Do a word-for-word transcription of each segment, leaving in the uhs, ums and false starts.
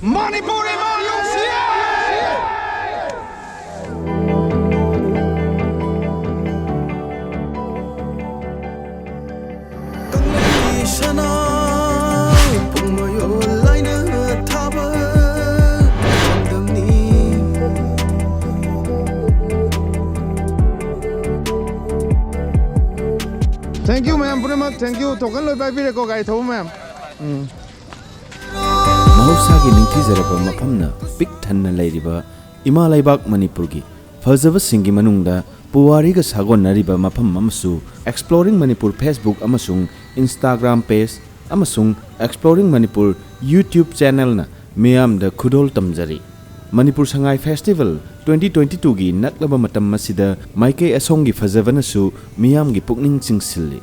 ꯃꯅꯤꯄꯨꯔ ꯏꯃꯥ ꯅꯨꯡꯁꯤꯌꯦ! ꯀꯪꯂꯩ ꯁꯅꯥ ꯄꯨꯡꯃꯌꯣꯜ ꯂꯥꯏꯅ ꯊꯥꯕ ꯄꯥꯟꯗꯝꯅꯤ꯫ Thank you ꯃꯌꯥꯝ ꯄꯨꯝꯅꯃꯛ, thank you꯫ Token ꯂꯣꯏ ꯄꯥꯏꯕꯤꯔꯦꯀꯣ, ꯒꯥꯔꯤ ꯊꯧꯕ ꯃꯌꯥꯝ꯫ ꯎꯝ꯫ ꯃꯍꯧꯁꯥꯒꯤ ꯅꯤꯡꯊꯤꯖꯔꯕ ꯃꯐꯝꯅ ꯄꯤꯛ ꯊꯟꯅ ꯂꯩꯔꯤꯕ ꯏꯃꯥ ꯂꯩꯕꯥꯛ ꯃꯅꯤꯄꯨꯔꯒꯤ ꯐꯖꯕꯁꯤꯡꯒꯤ ꯃꯅꯨꯡꯗ ꯄꯨꯋꯥꯔꯤꯒ ꯁꯥꯒꯣꯟꯅꯔꯤꯕ ꯃꯐꯝ ꯑꯃꯁꯨ Exploring Manipur Facebook ꯑꯃꯁꯨꯡ Instagram page ꯑꯃꯁꯨꯡ Exploring Manipur YouTube channelꯅ ꯃꯤꯌꯥꯝꯗ ꯈꯨꯗꯣꯜ ꯇꯝꯖꯔꯤ꯫ Manipur Sangai Festival twenty twenty twoꯒꯤ ꯅꯛꯂꯕ ꯃꯇꯝ ꯑꯁꯤꯗ ꯃꯥꯏꯀꯩ ꯑꯁꯣꯝꯒꯤ ꯐꯖꯕꯅꯁꯨ ꯃꯤꯌꯥꯝꯒꯤ ꯄꯨꯛꯅꯤꯡ ꯆꯤꯡꯁꯤꯜꯂꯤ꯫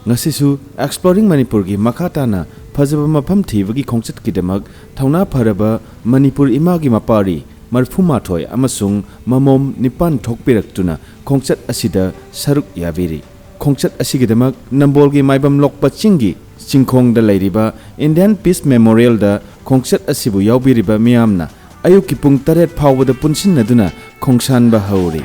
ꯉꯁꯤꯁꯨ Exploring ꯃꯅꯤꯄꯨꯔꯒꯤ ꯃꯈꯥ ꯇꯥꯅ ꯐꯖꯕ ꯃꯐꯝ ꯊꯤꯕꯒꯤ ꯈꯣꯡꯆꯠꯀꯤꯗꯃꯛ ꯊꯧꯅꯥ ꯐꯔꯕ ꯃꯅꯤꯄꯨꯔ ꯏꯃꯥꯒꯤ ꯃꯄꯥꯔꯤ ꯃꯔꯤꯐꯨ ꯃꯥꯊꯣꯏ ꯑꯃꯁꯨꯡ ꯃꯃꯣꯝ ꯅꯤꯄꯥꯟ ꯊꯣꯛꯄꯤꯔꯛꯇꯨꯅ ꯈꯣꯡꯆꯠ ꯑꯁꯤꯗ ꯁꯔꯨꯛ ꯌꯥꯕꯤꯔꯤ꯫ ꯈꯣꯡꯆꯠ ꯑꯁꯤꯒꯤꯗꯃꯛ ꯅꯝꯕꯣꯜꯒꯤ ꯃꯥꯏꯕꯝ ꯂꯣꯛꯄ ꯆꯤꯡꯒꯤ ꯆꯤꯡꯈꯣꯡꯗ ꯂꯩꯔꯤꯕ Indian Peace Memorialꯗ ꯈꯣꯡꯆꯠ ꯑꯁꯤꯕꯨ ꯌꯥꯎꯕꯤꯔꯤꯕ ꯃꯤꯌꯥꯝꯅ ꯑꯌꯨꯛꯀꯤ ꯄꯨꯡ ꯇꯔꯦꯠ ꯐꯥꯎꯕꯗ ꯄꯨꯟꯁꯤꯟꯅꯗꯨꯅ ꯈꯣꯡꯁꯥꯟꯕ ꯍꯧꯔꯤ꯫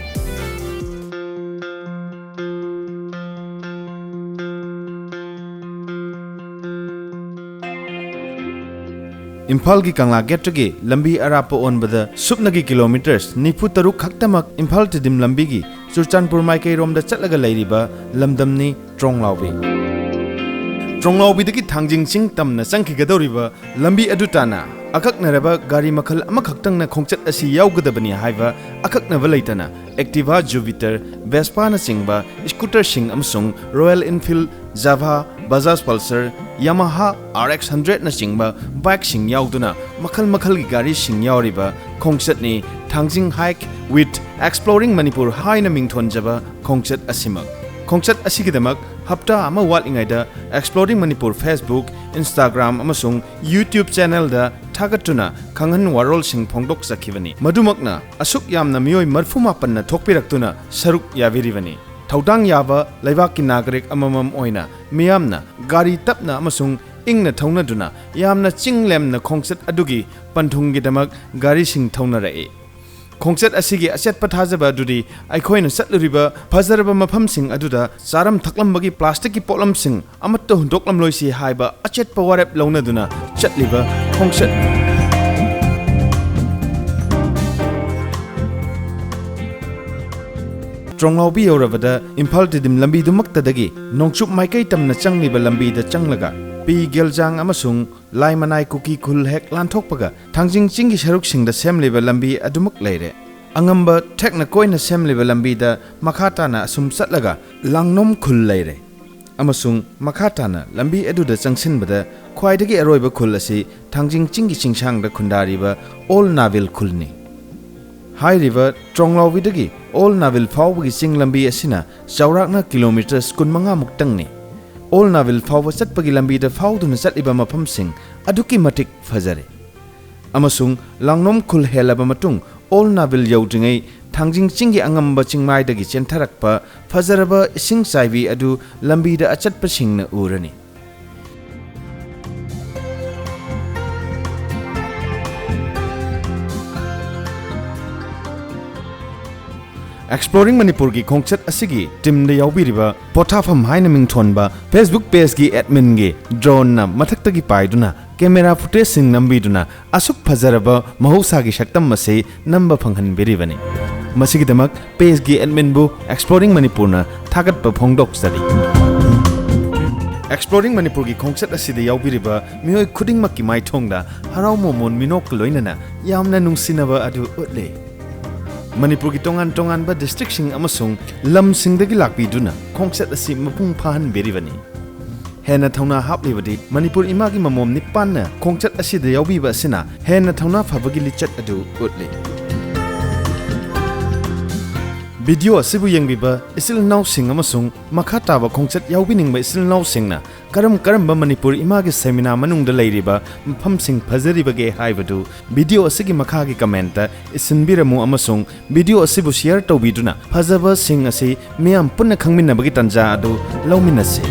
ꯏꯝꯐꯥꯜꯒꯤ ꯀꯪꯂꯥ ꯒꯦꯠꯇꯒꯤ ꯂꯝꯕꯤ ꯑꯔꯥꯞꯄ ꯑꯣꯟꯕꯗ ꯁꯨꯞꯅꯒꯤ ꯀꯤꯂꯣꯃꯤꯇꯔꯁ ꯅꯤꯐꯨ ꯇꯔꯨꯛ ꯈꯛꯇꯃꯛ ꯏꯝꯐꯥꯜ ꯇꯤꯗꯤꯝ ꯂꯝꯕꯤꯒꯤ ꯆꯨꯔꯆꯥꯟꯄꯨꯔ ꯃꯥꯏꯀꯩꯔꯣꯝꯗ ꯆꯠꯂꯒ ꯂꯩꯔꯤꯕ ꯂꯝꯗꯝꯅꯤ ꯇ꯭ꯔꯣꯡꯂꯥꯎꯕꯤ꯫ ꯇ꯭ꯔꯣꯡꯂꯥꯎꯕꯤꯗꯒꯤ ꯊꯥꯡꯖꯤꯡ ꯆꯤꯡ ꯇꯝꯅ ꯆꯪꯈꯤꯒꯗꯧꯔꯤꯕ ꯂꯝꯕꯤ ꯑꯗꯨ ꯇꯥꯟꯅ ꯑꯀꯛꯅꯔꯕ ꯒꯥꯔꯤ ꯃꯈꯜ ꯑꯃꯈꯛꯇꯪꯅ ꯈꯣꯡꯆꯠ ꯑꯁꯤ ꯌꯥꯎꯒꯗꯕꯅꯤ ꯍꯥꯏꯕ ꯑꯀꯛꯅꯕ ꯂꯩꯇꯅ, Activa, Jupiter, Vespaꯅꯆꯤꯡꯕ scooterꯁꯤꯡ ꯑꯃꯁꯨꯡ Royal Enfield, Jawa, Bajaj Pulsar, Yamaha R X hundredꯅꯆꯤꯡꯕ bikeꯁꯤꯡ ꯌꯥꯎꯗꯨꯅ ꯃꯈꯜ ꯃꯈꯜꯒꯤ ꯒꯥꯔꯤꯁꯤꯡ ꯌꯥꯎꯔꯤꯕ ꯈꯣꯡꯆꯠꯅꯤ ꯊꯥꯡꯖꯤꯡ Hike with Exploring Manipur ꯍꯥꯏꯅ ꯃꯤꯡꯊꯣꯟꯖꯕ ꯈꯣꯡꯆꯠ ꯑꯁꯤꯃꯛ꯫ ꯈꯣꯡꯆꯠ ꯑꯁꯤꯒꯤꯗꯃꯛ ꯍꯞꯇꯥ ꯑꯃ ꯋꯥꯠꯂꯤꯉꯩꯗ Exploring Manipur Facebook, Instagram ꯑꯃꯁꯨꯡ YouTube channelꯗ ꯊꯥꯒꯠꯇꯨꯅ ꯈꯪꯍꯟ ꯋꯥꯔꯣꯜꯁꯤꯡ ꯐꯣꯡꯗꯣꯛꯆꯈꯤꯕꯅꯤ꯫ ꯃꯗꯨꯃꯛꯅ ꯑꯁꯨꯛ ꯌꯥꯝꯅ ꯃꯤꯑꯣꯏ ꯃꯔꯤꯐꯨ ꯃꯥꯄꯟꯅ ꯊꯣꯛꯄꯤꯔꯛꯇꯨꯅ ꯁꯔꯨꯛ ꯌꯥꯕꯤꯔꯤꯕꯅꯤ꯫ ꯊꯧꯗꯥꯡ ꯌꯥꯕ ꯂꯩꯕꯥꯛꯀꯤ ꯅꯥꯒꯔꯤꯛ ꯑꯃꯃꯝ ꯑꯣꯏꯅ ꯃꯤꯌꯥꯝꯅ ꯒꯥꯔꯤ ꯇꯞꯅ ꯑꯃꯁꯨꯡ ꯏꯪꯅ ꯊꯧꯅꯗꯨꯅ ꯌꯥꯝꯅ ꯆꯤꯡ ꯂꯦꯝꯅ ꯈꯣꯡꯆꯠ ꯑꯗꯨꯒꯤ ꯄꯟꯊꯨꯡꯒꯤꯗꯃꯛ ꯒꯥꯔꯤꯁꯤꯡ ꯊꯧꯅꯔꯛꯏ꯫ ꯈꯣꯡꯆꯠ ꯑꯁꯤꯒꯤ ꯑꯆꯦꯠꯄ ꯊꯥꯖꯕ ꯑꯗꯨꯗꯤ ꯑꯩꯈꯣꯏꯅ ꯆꯠꯂꯨꯔꯤꯕ ꯐꯖꯔꯕ ꯃꯐꯝꯁꯤꯡ ꯑꯗꯨꯗ ꯆꯥꯔꯝ ꯊꯛꯂꯝꯕꯒꯤ ꯄ꯭ꯂꯥꯁꯇꯤꯛꯀꯤ ꯄꯣꯠꯂꯝꯁꯤꯡ ꯑꯃꯠꯇ ꯍꯨꯟꯗꯣꯛꯂꯝꯂꯣꯏꯁꯤ ꯍꯥꯏꯕ ꯑꯆꯦꯠꯄ ꯋꯥꯔꯦꯞ ꯂꯧꯅꯗꯨꯅ ꯆꯠꯂꯤꯕ ꯈꯣꯡꯆꯠꯅꯤ꯫ ꯇ꯭ꯔꯣꯡꯂꯥꯎꯕꯤ ꯌꯧꯔꯕꯗ ꯏꯝꯐꯥꯜ ꯇꯤꯗꯤꯝ ꯂꯝꯕꯤꯗꯨꯃꯛꯇꯗꯒꯤ ꯅꯣꯡꯆꯨꯞ ꯃꯥꯏꯀꯩ ꯇꯝꯅ ꯆꯪꯂꯤꯕ ꯂꯝꯕꯤꯗ ꯆꯪꯂꯒ ꯄꯤ ꯒꯦꯜꯖꯥꯡ ꯑꯃꯁꯨꯡ ꯂꯥꯏꯃꯅꯥꯏ ꯀꯨꯀꯤ ꯈꯨꯜ ꯍꯦꯛ ꯂꯥꯟꯊꯣꯛꯄꯒ ꯊꯥꯡꯖꯤꯡ ꯆꯤꯡꯒꯤ ꯁꯔꯨꯛꯁꯤꯡꯗ ꯁꯦꯝꯂꯤꯕ ꯂꯝꯕꯤ ꯑꯗꯨꯃꯛ ꯂꯩꯔꯦ꯫ ꯑꯉꯝꯕ ꯊꯦꯛꯅ ꯀꯣꯏꯅ ꯁꯦꯝꯂꯤꯕ ꯂꯝꯕꯤꯗ ꯃꯈꯥ ꯇꯥꯅ ꯑꯁꯨꯝ ꯆꯠꯂꯒ ꯂꯥꯡꯅꯣꯝ ꯈꯨꯜ ꯂꯩꯔꯦ꯫ ꯑꯃꯁꯨꯡ ꯃꯈꯥ ꯇꯥꯅ ꯂꯝꯕꯤ ꯑꯗꯨꯗ ꯆꯪꯁꯤꯟꯕꯗ ꯈ꯭ꯋꯥꯏꯗꯒꯤ ꯑꯔꯣꯏꯕ ꯈꯨꯜ ꯑꯁꯤ ꯊꯥꯡꯖꯤꯡ ꯆꯤꯡꯒꯤ ꯆꯤꯡꯁꯥꯡꯗ ꯈꯨꯟꯗꯥꯔꯤꯕ ꯑꯣꯜ ꯅꯥꯚꯤꯜ ꯈꯨꯜꯅꯤ꯫ ꯍꯥꯏꯔꯤꯕ ꯇ꯭ꯔꯣꯡꯂꯥꯎꯕꯤꯗꯒꯤ ꯑꯣꯜ ꯅꯥꯚꯤꯜ ꯐꯥꯎꯕꯒꯤ ꯆꯤꯡ ꯂꯝꯕꯤ ꯑꯁꯤꯅ ꯆꯥꯎꯔꯥꯛꯅ ꯀꯤꯂꯣꯃꯤꯇꯔꯁ ꯀꯨꯟꯃꯉꯥ ꯃꯨꯛꯇꯪꯅꯤ꯫ ꯑꯣꯜ ꯅꯥꯚꯤꯜ ꯐꯥꯎꯕ ꯆꯠꯄꯒꯤ ꯂꯝꯕꯤꯗ ꯐꯥꯎꯗꯨꯅ ꯆꯠꯂꯤꯕ ꯃꯐꯝꯁꯤꯡ ꯑꯗꯨꯛꯀꯤ ꯃꯇꯤꯛ ꯐꯖꯔꯦ꯫ ꯑꯃꯁꯨꯡ ꯂꯥꯡꯅꯣꯝ ꯈꯨꯜ ꯍꯦꯜꯂꯕ ꯃꯇꯨꯡ ꯑꯣꯜ ꯅꯥꯚꯤꯜ ꯌꯧꯗ꯭ꯔꯤꯉꯩ ꯊꯥꯡꯖꯤꯡ ꯆꯤꯡꯒꯤ ꯑꯉꯝꯕ ꯆꯤꯡꯃꯥꯏꯗꯒꯤ ꯆꯦꯟꯊꯔꯛꯄ ꯐꯖꯔꯕ ꯏꯁꯤꯡ ꯆꯥꯏꯕꯤ ꯑꯗꯨ ꯂꯝꯕꯤꯗ ꯑꯆꯠꯄꯁꯤꯡꯅ ꯎꯔꯅꯤ꯫ ꯑꯦꯛꯁꯄ꯭ꯂꯣꯔꯤꯡ ꯃꯅꯤꯄꯨꯔꯒꯤ ꯈꯣꯡꯆꯠ ꯑꯁꯤꯒꯤ ꯇꯤꯝꯗ ꯌꯥꯎꯕꯤꯔꯤꯕ ꯄꯣꯊꯥꯐꯝ ꯍꯥꯏꯅ ꯃꯤꯡꯊꯣꯟꯕ Facebook pageꯀꯤ ꯑꯦꯗꯃꯤꯟꯒꯤ ꯗ꯭ꯔꯣꯟꯅ ꯃꯊꯛꯇꯒꯤ ꯄꯥꯏꯗꯨꯅ ꯀꯦꯃꯦꯔꯥ ꯐꯨꯇꯦꯖꯁꯤꯡ ꯅꯝꯕꯤꯗꯨꯅ ꯑꯁꯨꯛ ꯐꯖꯔꯕ ꯃꯍꯧꯁꯥꯒꯤ ꯁꯛꯇꯝ ꯑꯁꯤ ꯅꯝꯕ ꯐꯪꯍꯟꯕꯤꯔꯤꯕꯅꯤ꯫ ꯃꯁꯤꯒꯤꯗꯃꯛ pageꯀꯤ ꯑꯦꯗꯃꯤꯟꯕꯨ ꯑꯦꯛꯁꯄ꯭ꯂꯣꯔꯤꯡ ꯃꯅꯤꯄꯨꯔꯅ ꯊꯥꯒꯠꯄ ꯐꯣꯡꯗꯣꯛꯆꯔꯤ꯫ ꯑꯦꯛꯁꯄ꯭ꯂꯣꯔꯤꯡ ꯃꯅꯤꯄꯨꯔꯒꯤ ꯈꯣꯡꯆꯠ ꯑꯁꯤꯗ ꯌꯥꯎꯕꯤꯔꯤꯕ ꯃꯤꯑꯣꯏ ꯈꯨꯗꯤꯡꯃꯛꯀꯤ ꯃꯥꯏꯊꯣꯡꯗ ꯍꯔꯥꯎ ꯃꯣꯃꯣꯟ ꯃꯤꯅꯣꯛꯀ ꯂꯣꯏꯅꯅ ꯌꯥꯝꯅ ꯅꯨꯡꯁꯤꯅꯕ ꯑꯗꯨ ꯎꯠꯂꯤ꯫ ꯃꯅꯤꯄꯨꯔꯒꯤ ꯇꯣꯉꯥꯟ ꯇꯣꯉꯥꯟꯕ ꯗꯤꯁꯇ꯭ꯔꯤꯛꯁꯤꯡ ꯑꯃꯁꯨꯡ ꯂꯝꯁꯤꯡꯗꯒꯤ ꯂꯥꯛꯄꯤꯗꯨꯅ ꯈꯣꯡꯆꯠ ꯑꯁꯤ ꯃꯄꯨꯡ ꯐꯥꯍꯟꯕꯤꯔꯤꯕꯅꯤ꯫ ꯍꯦꯟꯅ ꯊꯧꯅꯥ ꯍꯥꯞꯂꯤꯕꯗꯤ ꯃꯅꯤꯄꯨꯔ ꯏꯃꯥꯒꯤ ꯃꯃꯣꯝ ꯅꯤꯄꯥꯟꯅ ꯈꯣꯡꯆꯠ ꯑꯁꯤꯗ ꯌꯥꯎꯕꯤꯕ ꯑꯁꯤꯅ ꯍꯦꯟꯅ ꯊꯧꯅꯥ ꯐꯕꯒꯤ ꯂꯤꯆꯠ ꯑꯗꯨ ꯎꯠꯂꯤ꯫ ꯚꯤꯗꯤꯑꯣ ꯑꯁꯤꯕꯨ ꯌꯦꯡꯕꯤꯕ ꯏꯆꯤꯜ ꯏꯅꯥꯎꯁꯤꯡ ꯑꯃꯁꯨꯡ ꯃꯈꯥ ꯇꯥꯕ ꯈꯣꯡꯆꯠ ꯌꯥꯎꯕꯤꯅꯤꯡꯕ ꯏꯆꯤꯜ ꯏꯅꯥꯎꯁꯤꯡꯅ ꯀꯔꯝ ꯀꯔꯝꯕ ꯃꯅꯤꯄꯨꯔ ꯏꯃꯥꯒꯤ ꯁꯦꯃꯤꯅꯥ ꯃꯅꯨꯡꯗ ꯂꯩꯔꯤꯕ ꯃꯐꯝꯁꯤꯡ ꯐꯖꯔꯤꯕꯒꯦ ꯍꯥꯏꯕꯗꯨ ꯚꯤꯗꯤꯑꯣ ꯑꯁꯤꯒꯤ ꯃꯈꯥꯒꯤ ꯀꯃꯦꯟꯇ ꯏꯁꯤꯟꯕꯤꯔꯝꯃꯨ ꯑꯃꯁꯨꯡ ꯚꯤꯗꯤꯑꯣ ꯑꯁꯤꯕꯨ ꯁꯤꯌꯔ ꯇꯧꯕꯤꯗꯨꯅ ꯐꯖꯕꯁꯤꯡ ꯑꯁꯤ ꯃꯤꯌꯥꯝ ꯄꯨꯟꯅ ꯈꯪꯃꯤꯟꯅꯕꯒꯤ ꯇꯥꯟꯖꯥ ꯑꯗꯨ ꯂꯧꯃꯤꯟꯅꯁꯤ꯫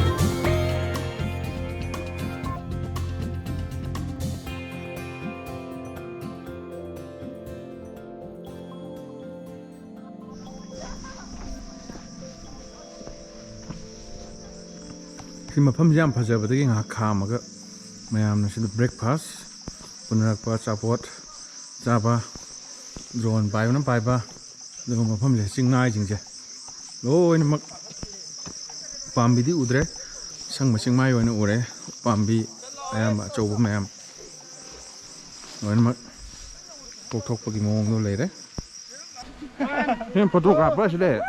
ꯃꯐꯝꯁꯦ ꯌꯥꯝ ꯐꯖꯕꯗꯒꯤ ꯉꯥꯏꯍꯥꯛ ꯈꯥꯝꯃꯒ ꯃꯌꯥꯝꯅ ꯁꯤꯗ breakfast ꯄꯨꯅꯔꯛꯄ, ꯑꯆꯥꯄꯣꯠ ꯆꯥꯕ, drone ꯄꯥꯏꯕꯅ ꯄꯥꯏꯕ, ꯑꯗꯨꯒ ꯃꯐꯝꯁꯦ ꯆꯤꯡꯃꯥꯏꯁꯤꯡꯁꯦ ꯂꯣꯏꯅꯃꯛ ꯎꯄꯥꯝꯕꯤꯗꯤ ꯎꯗ꯭ꯔꯦ, ꯑꯁꯪꯕ ꯆꯤꯡꯃꯥꯏ ꯑꯣꯏꯅ ꯎꯔꯦ꯫ ꯎꯄꯥꯝꯕꯤ ꯑꯌꯥꯝꯕ ꯑꯆꯧꯕ ꯃꯌꯥꯝ ꯂꯣꯏꯅꯃꯛ ꯀꯣꯛꯊꯣꯛꯄꯒꯤ ꯃꯑꯣꯡꯗꯣ ꯂꯩꯔꯦ꯫ ꯁꯤ ꯐꯣꯇꯣ ꯀꯥꯞꯄ ꯑꯁꯤ ꯂꯩꯔꯦ꯫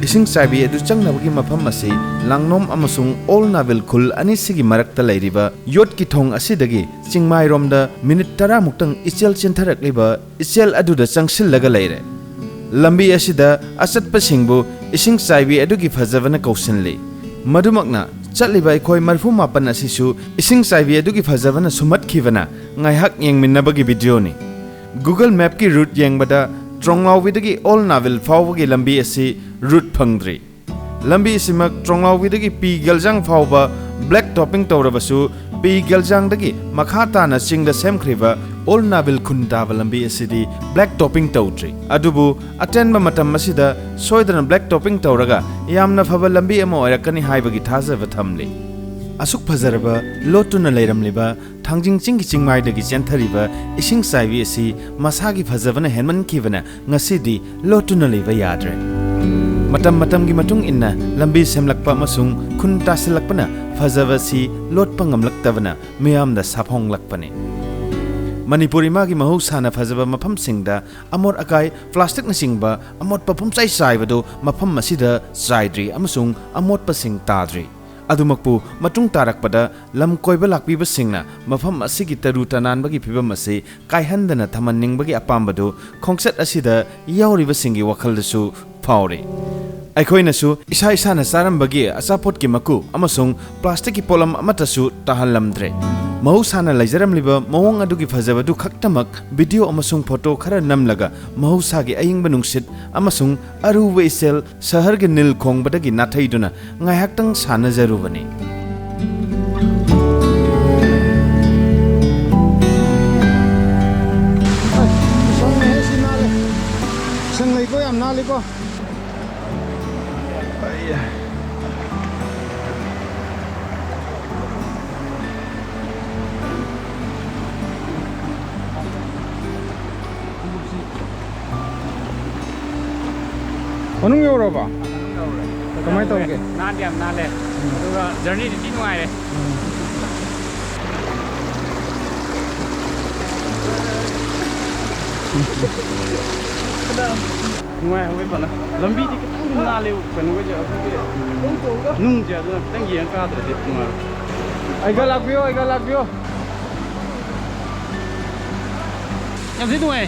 ꯏꯁꯤꯡ ꯆꯥꯏꯕꯤ ꯑꯗꯨ ꯆꯪꯅꯕꯒꯤ ꯃꯐꯝ ꯑꯁꯤ ꯂꯥꯡꯅꯣꯝ ꯑꯃꯁꯨꯡ ꯑꯣꯜ ꯅꯥꯕꯤꯜ ꯈꯨꯜ ꯑꯅꯤꯁꯤꯒꯤ ꯃꯔꯛꯇ ꯂꯩꯔꯤꯕ ꯌꯣꯠꯀꯤ ꯊꯣꯡ ꯑꯁꯤꯗꯒꯤ ꯆꯤꯡꯃꯥꯏꯔꯣꯝꯗ ꯃꯤꯅꯤꯠ ꯇꯔꯥꯃꯨꯛꯇꯪ ꯏꯆꯦꯜ ꯆꯦꯟꯊꯔꯛꯂꯤꯕ ꯏꯆꯦꯜ ꯑꯗꯨꯗ ꯆꯪꯁꯤꯜꯂꯒ ꯂꯩꯔꯦ꯫ ꯂꯝꯕꯤ ꯑꯁꯤꯗ ꯑꯆꯠꯄꯁꯤꯡꯕꯨ ꯏꯁꯤꯡ ꯆꯥꯏꯕꯤ ꯑꯗꯨꯒꯤ ꯐꯖꯕꯅ ꯀꯧꯁꯤꯜꯂꯤ꯫ ꯃꯗꯨꯃꯛꯅ ꯆꯠꯂꯤꯕ ꯑꯩꯈꯣꯏ ꯃꯔꯤꯐꯨ ꯃꯥꯄꯟ ꯑꯁꯤꯁꯨ ꯏꯁꯤꯡ ꯆꯥꯏꯕꯤ ꯑꯗꯨꯒꯤ ꯐꯖꯕꯅ ꯁꯨꯝꯍꯠꯈꯤꯕꯅ ꯉꯥꯏꯍꯥꯛ ꯌꯦꯡꯃꯤꯟꯅꯕꯒꯤ ꯚꯤꯗꯤꯑꯣꯅꯤ꯫ Google Mapꯀꯤ route ꯌꯦꯡꯕꯗ ꯇ꯭ꯔꯣꯡꯂꯥꯎꯕꯤꯗꯒꯤ ꯑꯣꯜ ꯅꯥꯕꯤꯜ ꯐꯥꯎꯕꯒꯤ ꯂꯝꯕꯤ ꯑꯁꯤ route ꯐꯪꯗ꯭ꯔꯤ꯫ ꯂꯝꯕꯤ ꯑꯁꯤꯃꯛ ꯇ꯭ꯔꯣꯡꯂꯥꯎꯕꯤꯗꯒꯤ ꯄꯤ ꯒꯦꯜꯖꯥꯡ ꯐꯥꯎꯕ black topping ꯇꯧꯔꯕꯁꯨ, ꯄꯤ ꯒꯦꯜꯖꯥꯡꯗꯒꯤ ꯃꯈꯥ ꯇꯥꯅ ꯆꯤꯡꯗ ꯁꯦꯝꯈ꯭ꯔꯤꯕ ꯑꯣꯜ ꯅꯥꯕꯤꯜ ꯈꯨꯟ ꯇꯥꯕ ꯂꯝꯕꯤ ꯑꯁꯤꯗꯤ black topping ꯇꯧꯗ꯭ꯔꯤ꯫ ꯑꯗꯨꯕꯨ ꯑꯇꯦꯟꯕ ꯃꯇꯝ ꯑꯁꯤꯗ ꯁꯣꯏꯗꯅ black topping ꯇꯧꯔꯒ ꯌꯥꯝꯅ ꯐꯕ ꯂꯝꯕꯤ ꯑꯃ ꯑꯣꯏꯔꯛꯀꯅꯤ ꯍꯥꯏꯕꯒꯤ ꯊꯥꯖꯕ ꯊꯝꯂꯤ꯫ ꯑꯁꯨꯛ ꯐꯖꯔꯕ ꯂꯣꯠꯇꯨꯅ ꯂꯩꯔꯝꯂꯤꯕ ꯊꯥꯡꯖꯤꯡ ꯆꯤꯡꯒꯤ ꯆꯤꯡꯃꯥꯏꯗꯒꯤ ꯆꯦꯟꯊꯔꯤꯕ ꯏꯁꯤꯡ ꯆꯥꯏꯕꯤ ꯑꯁꯤ ꯃꯁꯥꯒꯤ ꯐꯖꯕꯅ ꯍꯦꯟꯃꯟꯈꯤꯕꯅ ꯉꯁꯤꯗꯤ ꯂꯣꯠꯇꯨꯅ ꯂꯩꯕ ꯌꯥꯗ꯭ꯔꯦ꯫ ꯃꯇꯝ ꯃꯇꯝꯒꯤ ꯃꯇꯨꯡ ꯏꯟꯅ ꯂꯝꯕꯤ ꯁꯦꯝꯂꯛꯄ ꯑꯃꯁꯨꯡ ꯈꯨꯟ ꯇꯥꯁꯤꯜꯂꯛꯄꯅ ꯐꯖꯕ ꯑꯁꯤ ꯂꯣꯠꯄ ꯉꯝꯂꯛꯇꯕꯅ ꯃꯤꯌꯥꯝꯗ ꯁꯥꯐꯣꯡꯂꯛꯄꯅꯤ꯫ ꯃꯅꯤꯄꯨꯔ ꯏꯃꯥꯒꯤ ꯃꯍꯧꯁꯥꯅ ꯐꯖꯕ ꯃꯐꯝꯁꯤꯡꯗ ꯑꯃꯣꯠ ꯑꯀꯥꯏ, plasticꯅꯆꯤꯡꯕ ꯑꯃꯣꯠꯄ ꯄꯨꯝꯆꯥꯏ ꯆꯥꯏꯕꯗꯨ ꯃꯐꯝ ꯑꯁꯤꯗ ꯆꯥꯏꯗ꯭ꯔꯤ ꯑꯃꯁꯨꯡ ꯑꯃꯣꯠꯄꯁꯤꯡ ꯇꯥꯗ꯭ꯔꯤ꯫ ꯑꯗꯨꯃꯛꯄꯨ ꯃꯇꯨꯡ ꯇꯥꯔꯛꯄꯗ ꯂꯝ ꯀꯣꯏꯕ ꯂꯥꯛꯄꯤꯕꯁꯤꯡꯅ ꯃꯐꯝ ꯑꯁꯤꯒꯤ ꯇꯔꯨ ꯇꯅꯥꯟꯕꯒꯤ ꯐꯤꯕꯝ ꯑꯁꯤ ꯀꯥꯏꯍꯟꯗꯅ ꯊꯝꯍꯟꯅꯤꯡꯕꯒꯤ ꯑꯄꯥꯝꯕꯗꯨ ꯈꯣꯡꯆꯠ ꯑꯁꯤꯗ ꯌꯥꯎꯔꯤꯕꯁꯤꯡꯒꯤ ꯋꯥꯈꯜꯗꯁꯨ ꯐꯥꯎꯔꯤ꯫ ꯑꯩꯈꯣꯏꯅꯁꯨ ꯏꯁꯥ ꯏꯁꯥꯅ ꯆꯥꯔꯝꯕꯒꯤ ꯑꯆꯥꯄꯣꯠꯀꯤ ꯃꯀꯨ ꯑꯃꯁꯨꯡ plasticꯀꯤ ꯄꯣꯠꯂꯝ ꯑꯃꯠꯇꯁꯨ ꯇꯥꯍꯜꯂꯝꯗ꯭ꯔꯦ꯫ ꯃꯍꯧꯁꯥꯅ ꯂꯩꯖꯔꯝꯂꯤꯕ ꯃꯑꯣꯡ ꯑꯗꯨꯒꯤ ꯐꯖꯕꯗꯨ ꯈꯛꯇꯃꯛ video ꯑꯃꯁꯨꯡ photo ꯈꯔ ꯅꯝꯂꯒ ꯃꯍꯧꯁꯥꯒꯤ ꯑꯏꯪꯕ ꯅꯨꯡꯁꯤꯠ ꯑꯃꯁꯨꯡ ꯑꯔꯨꯕ ꯏꯆꯦꯜ ꯁꯍꯔꯒꯤ ꯅꯤꯜ ꯈꯣꯡꯕꯗꯒꯤ ꯅꯥꯊꯩꯗꯨꯅ ꯉꯥꯏꯍꯥꯛꯇꯪ ꯁꯥꯟꯅꯖꯔꯨꯕꯅꯤ꯫ ꯂꯩꯀꯣ, ꯌꯥꯝ ꯅꯥꯜꯂꯤꯀꯣ꯫ ꯃꯅꯨꯡ ꯌꯧꯔꯕ? ꯀꯃꯥꯏꯅ ꯇꯧꯒꯦ? ꯅꯥꯟꯗꯤ ꯌꯥꯝ ꯅꯥꯜꯂꯦ꯫ ꯑꯗꯨꯒ ꯖꯔꯅꯤꯗꯤ ꯊꯤ ꯅꯨꯡꯉꯥꯏꯔꯦ꯫ ꯅꯨꯡꯉꯥꯏꯍꯧꯋꯦ ꯐꯅ꯫ ꯂꯝꯕꯤꯗꯤ ꯈꯤꯇꯪ ꯅꯥꯜꯂꯦ, ꯀꯩꯅꯣꯒꯤꯁꯦ, ꯑꯩꯈꯣꯏꯒꯤ ꯅꯨꯡꯁꯦ, ꯑꯗꯨꯅ ꯈꯤꯇꯪ ꯌꯦꯡꯉ ꯀꯥꯗ꯭ꯔꯗꯤ ꯅꯨꯡꯉꯥꯏꯔꯣꯏ꯫ ꯑꯩꯒ ꯂꯥꯛꯄꯤꯌꯣ, ꯑꯩꯒ ꯂꯥꯛꯄꯤꯌꯣ꯫ ꯌꯥꯝ ꯊꯤ ꯅꯨꯡꯉꯥꯏ꯫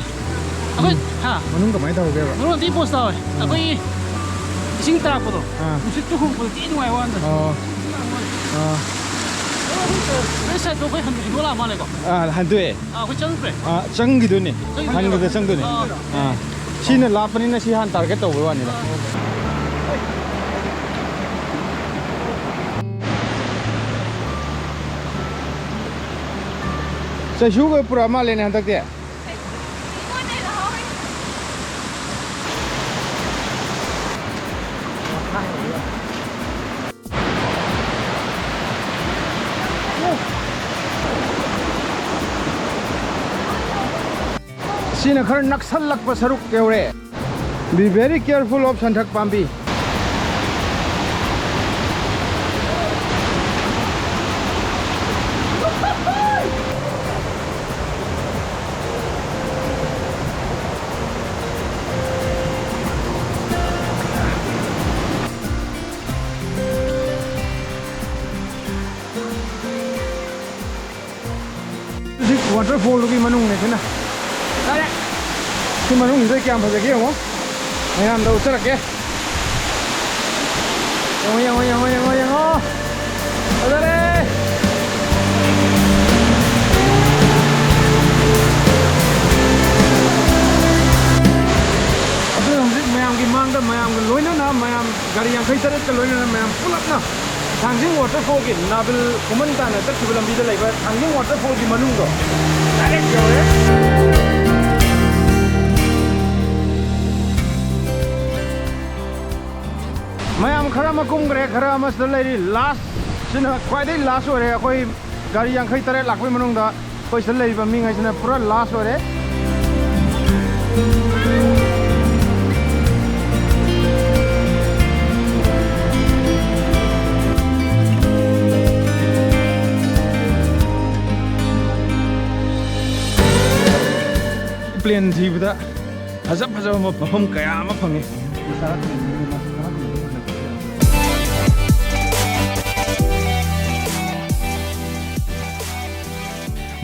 ꯑꯩꯈꯣꯏ, ꯍꯥ? ꯃꯅꯨꯡ ꯀꯃꯥꯏꯅ ꯇꯧꯒꯦꯕ? ꯃꯅꯨꯡ ꯊꯤ ꯄꯣꯁ ꯇꯧꯋꯦ꯫ ꯑꯩꯈꯣꯏꯒꯤ ꯏꯁꯤꯡ ꯇꯥꯔꯛꯄꯗꯣ, ꯑꯥ꯫ ꯅꯨꯡꯁꯤꯠꯇꯨ ꯍꯨꯝꯕꯗ ꯊꯤ ꯅꯨꯡꯉꯥꯏ ꯋꯥꯅꯤꯗ꯫ ꯑꯣ꯫ ꯑꯥ꯫ ꯅꯣꯏ ꯁꯥꯏꯠꯇꯣ ꯑꯩꯈꯣꯏ ꯍꯟ-, ꯍꯟꯗꯣꯛꯂꯛꯑ ꯃꯥꯜꯂꯦꯀꯣ? ꯑꯥ, ꯍꯟꯗꯣꯛꯑꯦ꯫ ꯑꯥ, ꯑꯩꯈꯣꯏ ꯆꯪꯈ꯭ꯔꯦ? ꯑꯥ, ꯆꯪꯈꯤꯗꯣꯏꯅꯦ꯫ ꯆꯪꯈꯤꯗꯣꯏꯅꯦꯕ? ꯍꯟꯈꯤꯗ ꯆꯪꯗꯣꯏꯅꯦ꯫ ꯑꯥ꯫ ꯑꯥ꯫ ꯁꯤꯅ ꯂꯥꯞꯄꯅꯤꯅ ꯁꯤ ꯍꯥꯟꯅ ꯇꯥꯔꯒꯦꯠ ꯇꯧꯕꯩ ꯋꯥꯅꯤꯗ꯫ ꯆꯩꯁꯨꯒ ꯄꯨꯔꯛꯑ ꯃꯥꯜꯂꯦꯅꯦ ꯍꯟꯗꯛꯇꯤ꯫ ꯁꯤꯅ ꯈꯔ ꯅꯛꯁꯜꯂꯛꯄ ꯁꯔꯨꯛ ꯌꯧꯔꯦ꯫ Be very careful of ꯁꯟꯊꯛ ꯄꯥꯝꯕꯤ꯫ ꯍꯧꯖꯤꯛ ꯋꯥꯇꯔꯐꯣꯜꯗꯨꯒꯤ ꯃꯅꯨꯡꯅꯦ ꯁꯤꯅ꯫ ꯁꯤ ꯃꯅꯨꯡꯁꯤꯗ ꯀꯌꯥꯝ ꯐꯖꯒꯦ ꯌꯦꯡꯉꯣ꯫ ꯃꯌꯥꯝꯗ ꯎꯠꯆꯔꯛꯀꯦ꯫ ꯌꯦꯡꯉꯣ, ꯌꯦꯡꯉꯣ, ꯌꯦꯡꯉꯣ, ꯌꯦꯡꯉꯣ, ꯌꯦꯡꯉꯣ꯫ ꯐꯖꯔꯦ꯫ ꯑꯗꯨꯅ ꯍꯧꯖꯤꯛ ꯃꯌꯥꯝꯒꯤ ꯃꯥꯡꯗ, ꯃꯌꯥꯝꯒ ꯂꯣꯏꯅꯅ, ꯃꯌꯥꯝ ꯒꯥꯔꯤ ꯌꯥꯡꯈꯩ ꯇꯔꯦꯠꯀ ꯂꯣꯏꯅꯅ ꯃꯌꯥꯝ ꯄꯨꯂꯞꯅ ꯊꯥꯡꯖꯤꯡ ꯋꯥꯇꯔꯐꯣꯜꯒꯤ, ꯅꯥꯕꯤꯜ ꯈꯨꯃꯟ ꯇꯥꯟꯅ ꯆꯠꯈꯤꯕ ꯂꯝꯕꯤꯗ ꯂꯩꯕ ꯊꯥꯡꯖꯤꯡ ꯋꯥꯇꯔꯐꯣꯜꯒꯤ ꯃꯅꯨꯡꯗꯣ ꯗꯥꯏꯔꯦꯛ ꯌꯧꯔꯦ꯫ ꯀꯨꯝꯈ꯭ꯔꯦ꯫ ꯈꯔ ꯑꯃꯁꯤꯗ ꯂꯩꯔꯤ꯫ ꯂꯥꯁꯁꯤꯅ ꯈ꯭ꯋꯥꯏꯗꯒꯤ ꯂꯥꯁ ꯑꯣꯏꯔꯦ꯫ ꯑꯩꯈꯣꯏ ꯒꯥꯔꯤ ꯌꯥꯡꯈꯩ ꯇꯔꯦꯠ ꯂꯥꯛꯄꯩ ꯃꯅꯨꯡꯗ ꯑꯩꯈꯣꯏ ꯁꯤꯗ ꯂꯩꯔꯤꯕ ꯃꯤꯉꯩꯁꯤꯅ ꯄꯨꯔꯥ ꯂꯥꯁ ꯑꯣꯏꯔꯦ꯫ ꯄ꯭ꯂꯦꯟ ꯊꯤꯕꯗ ꯐꯖ ꯐꯖꯕ ꯃꯐꯝ ꯀꯌꯥ ꯑꯃ ꯐꯪꯉꯤ꯫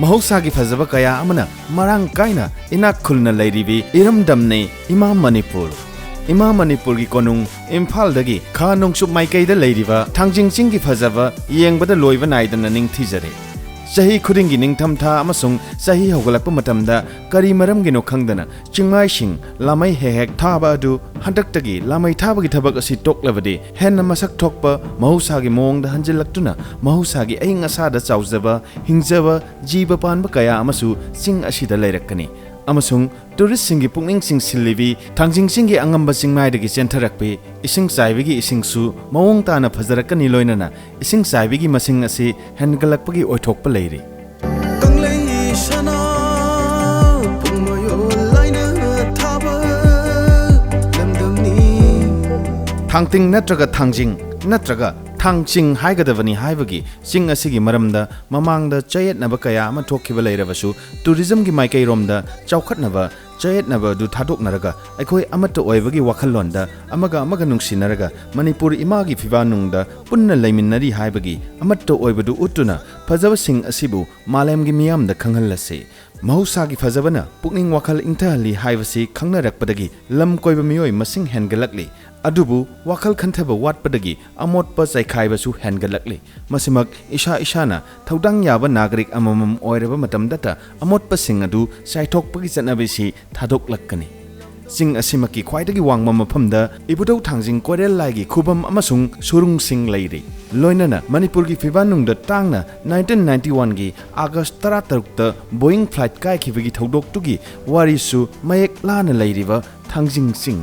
ꯃꯍꯧꯁꯥꯒꯤ ꯐꯖꯕ ꯀꯌꯥ ꯑꯃꯅ ꯃꯔꯥꯡ ꯀꯥꯏꯅ ꯏꯅꯥꯛ ꯈꯨꯜꯅ ꯂꯩꯔꯤꯕꯤ ꯏꯔꯝꯗꯝꯅꯤ ꯏꯃꯥ ꯃꯅꯤꯄꯨꯔ꯫ ꯏꯃꯥ ꯃꯅꯤꯄꯨꯔꯒꯤ ꯀꯣꯅꯨꯡ ꯏꯝꯐꯥꯜꯗꯒꯤ ꯈꯥ ꯅꯣꯡꯆꯨꯞ ꯃꯥꯏꯀꯩꯗ ꯂꯩꯔꯤꯕ ꯊꯥꯡꯖꯤꯡ ꯆꯤꯡꯒꯤ ꯐꯖꯕ ꯌꯦꯡꯕꯗ ꯂꯣꯏꯕ ꯅꯥꯏꯗꯅ ꯅꯤꯡꯊꯤꯖꯔꯦ꯫ ꯆꯍꯤ ꯈꯨꯗꯤꯡꯒꯤ ꯅꯤꯡꯊꯝꯊꯥ ꯑꯃꯁꯨꯡ ꯆꯍꯤ ꯍꯧꯒꯠꯂꯛꯄ ꯃꯇꯝꯗ ꯀꯔꯤ ꯃꯔꯝꯒꯤꯅꯣ ꯈꯪꯗꯅ ꯆꯤꯡꯃꯥꯏꯁꯤꯡ ꯂꯥꯃꯩ ꯍꯦꯛ ꯍꯦꯛ ꯊꯥꯕ ꯑꯗꯨ ꯍꯟꯗꯛꯇꯒꯤ ꯂꯥꯃꯩ ꯊꯥꯕꯒꯤ ꯊꯕꯛ ꯑꯁꯤ ꯇꯣꯛꯂꯕꯗꯤ ꯍꯦꯟꯅ ꯃꯁꯛ ꯊꯣꯛꯄ ꯃꯍꯧꯁꯥꯒꯤ ꯃꯑꯣꯡꯗ ꯍꯟꯖꯤꯜꯂꯛꯇꯨꯅ ꯃꯍꯧꯁꯥꯒꯤ ꯑꯏꯪ ꯑꯁꯥꯗ ꯆꯥꯎꯖꯕ, ꯍꯤꯡꯖꯕ, ꯖꯤꯕ ꯄꯥꯟꯕ ꯀꯌꯥ ꯑꯃꯁꯨ ꯆꯤꯡ ꯑꯁꯤꯗ ꯂꯩꯔꯛꯀꯅꯤ꯫ ꯑꯃꯁꯨꯡ ꯇꯨꯔꯤꯁꯁꯤꯡꯒꯤ ꯄꯨꯛꯅꯤꯡ ꯆꯤꯡꯁꯤꯜꯂꯤꯕꯤ ꯊꯥꯡꯖꯤꯡ ꯆꯤꯡꯒꯤ ꯑꯉꯝꯕ ꯆꯤꯡꯃꯥꯏꯗꯒꯤ ꯆꯦꯟꯊꯔꯛꯄꯤ ꯏꯁꯤꯡ ꯆꯥꯏꯕꯤꯒꯤ ꯏꯁꯤꯡꯁꯨ ꯃꯑꯣꯡ ꯇꯥꯅ ꯐꯖꯔꯛꯀꯅꯤ, ꯂꯣꯏꯅꯅ ꯏꯁꯤꯡ ꯆꯥꯏꯕꯤꯒꯤ ꯃꯁꯤꯡ ꯑꯁꯤ ꯍꯦꯟꯒꯠꯂꯛꯄꯒꯤ ꯑꯣꯏꯊꯣꯛꯄ ꯂꯩꯔꯤ꯫ ꯀꯪꯂꯩ ꯁꯅꯥ ꯄꯨꯡꯃꯌꯣꯜ ꯂꯥꯏꯅ ꯊꯥꯕ ꯂꯝꯗꯝꯅꯤ꯫ ꯊꯥꯡꯇꯤꯡ ꯅꯠꯇ꯭ꯔꯒ ꯊꯥꯡꯖꯤꯡ ꯅꯠꯇ꯭ꯔꯒ ꯊꯥꯡꯆꯤꯡ ꯍꯥꯏꯒꯗꯕꯅꯤ ꯍꯥꯏꯕꯒꯤ ꯆꯤꯡ ꯑꯁꯤꯒꯤ ꯃꯔꯝꯗ ꯃꯃꯥꯡꯗ ꯆꯌꯦꯠꯅꯕ ꯀꯌꯥ ꯑꯃ ꯊꯣꯛꯈꯤꯕ ꯂꯩꯔꯕꯁꯨ, ꯇꯨꯔꯤꯖꯝꯒꯤ ꯃꯥꯏꯀꯩꯔꯣꯝꯗ ꯆꯥꯎꯈꯠꯅꯕ ꯆꯌꯦꯠꯅꯕ ꯑꯗꯨ ꯊꯥꯗꯣꯛꯅꯔꯒ ꯑꯩꯈꯣꯏ ꯑꯃꯠꯇ ꯑꯣꯏꯕꯒꯤ ꯋꯥꯈꯜꯂꯣꯟꯗ ꯑꯃꯒ ꯑꯃꯒ ꯅꯨꯡꯁꯤꯅꯔꯒ ꯃꯅꯤꯄꯨꯔ ꯏꯃꯥꯒꯤ ꯐꯤꯕꯥꯅꯨꯡꯗ ꯄꯨꯟꯅ ꯂꯩꯃꯤꯟꯅꯔꯤ ꯍꯥꯏꯕꯒꯤ ꯑꯃꯠꯇ ꯑꯣꯏꯕꯗꯨ ꯎꯠꯇꯨꯅ ꯐꯖꯕꯁꯤꯡ ꯑꯁꯤꯕꯨ ꯃꯥꯂꯦꯝꯒꯤ ꯃꯤꯌꯥꯝꯗ ꯈꯪꯍꯜꯂꯁꯤ꯫ ꯃꯍꯧꯁꯥꯒꯤ ꯐꯖꯕꯅ ꯄꯨꯛꯅꯤꯡ ꯋꯥꯈꯜ ꯏꯪꯊꯍꯜꯂꯤ ꯍꯥꯏꯕꯁꯤ ꯈꯪꯅꯔꯛꯄꯗꯒꯤ ꯂꯝ ꯀꯣꯏꯕ ꯃꯤꯑꯣꯏ ꯃꯁꯤꯡ ꯍꯦꯟꯒꯠꯂꯛꯂꯤ꯫ ꯑꯗꯨꯕꯨ ꯋꯥꯈꯜ ꯈꯟꯊꯕ ꯋꯥꯠꯄꯗꯒꯤ ꯑꯃꯣꯠꯄ ꯆꯥꯏꯈꯥꯏꯕꯁꯨ ꯍꯦꯟꯒꯠꯂꯛꯂꯤ꯫ ꯃꯁꯤꯃꯛ ꯏꯁꯥ ꯏꯁꯥꯅ ꯊꯧꯗꯥꯡ ꯌꯥꯕ ꯅꯥꯒꯔꯤꯛ ꯑꯃꯃꯝ ꯑꯣꯏꯔꯕ ꯃꯇꯝꯗꯇ ꯑꯃꯣꯠꯄꯁꯤꯡ ꯑꯗꯨ ꯆꯥꯏꯊꯣꯛꯄꯒꯤ ꯆꯠꯅꯕꯤꯁꯤ ꯊꯥꯗꯣꯛꯂꯛꯀꯅꯤ꯫ ꯆꯤꯡ ꯑꯁꯤꯃꯛꯀꯤ ꯈ꯭ꯋꯥꯏꯗꯒꯤ ꯋꯥꯡꯕ ꯃꯐꯝꯗ ꯏꯕꯨꯙꯧ ꯊꯥꯡꯖꯤꯡ ꯀꯣꯏꯔꯦꯜ ꯂꯥꯏꯒꯤ ꯈꯨꯕꯝ ꯑꯃꯁꯨꯡ ꯁꯨꯔꯨꯡꯁꯤꯡ ꯂꯩꯔꯤ꯫ ꯂꯣꯏꯅꯅ ꯃꯅꯤꯄꯨꯔꯒꯤ ꯐꯤꯕꯥꯟꯅꯨꯡꯗ ꯇꯥꯡꯅ ꯅꯥꯏꯟꯇꯤꯟ ꯅꯥꯏꯟꯇꯤ ꯋꯥꯟꯒꯤ ꯑꯥꯒꯁ ꯇꯔꯥꯇꯔꯨꯛꯇ ꯕꯣꯏꯡ ꯐ꯭ꯂꯥꯏꯠ ꯀꯥꯏꯈꯤꯕꯒꯤ ꯊꯧꯗꯣꯛꯇꯨꯒꯤ ꯋꯥꯔꯤꯁꯨ ꯃꯌꯦꯛ ꯂꯥꯅ ꯂꯩꯔꯤꯕ ꯊꯥꯡꯖꯤꯡ ꯆꯤꯡ꯫